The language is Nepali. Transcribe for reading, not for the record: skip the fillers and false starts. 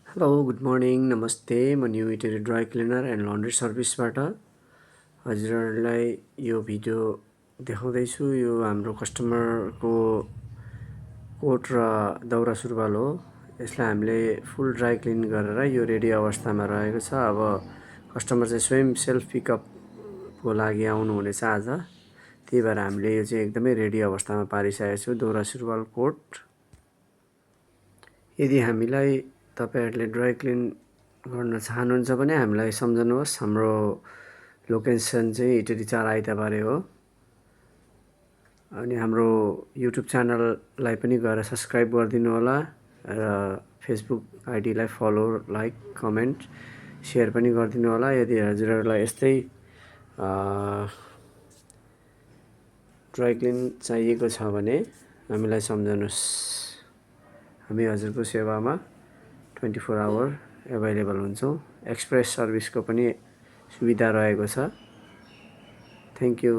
हेलो गुड मर्निङ नमस्ते म न्यू इटेरी ड्राई क्लिनर एन्ड लन्ड्री सर्भिसबाट हजुरहरूलाई यो भिडियो देखाउँदैछु। यो हाम्रो कस्टमरको कोट र दौरा सुरुवाल हो। यसलाई हामीले फुल ड्राई क्लिन गरेर यो रेडी अवस्थामा रहेको छ। अब कस्टमर चाहिँ स्वयं सेल्फ पिकअपको लागि आउनुहुनेछ आज। त्यही भएर हामीले यो चाहिँ एकदमै रेडी अवस्थामा पारिसकेको छु दौरा सुरुवाल कोट। यदि हामीलाई तपाईहरुले ड्राई क्लिन गर्न चाहनुहुन्छ भने हामीलाई सम्झनुहोस्। हाम्रो लोकेसन चाहिँ इटरी 4 आइताबारे हो। अनि हाम्रो युट्युब च्यानललाई पनि गएर सब्स्क्राइब गरिदिनु होला र फेसबुक आइडीलाई फलो, लाइक, कमेन्ट, शेयर पनि गरिदिनु होला। यदि हजुरहरूलाई यस्तै ड्राई क्लिन चाहिएको छ भने हामीलाई सम्झनुहोस्। हामी हजुरको सेवामा 24 आवर एभाइलेबल हुन्छौँ। एक्सप्रेस सर्भिसको पनि सुविधा रहेको छ। Thank you.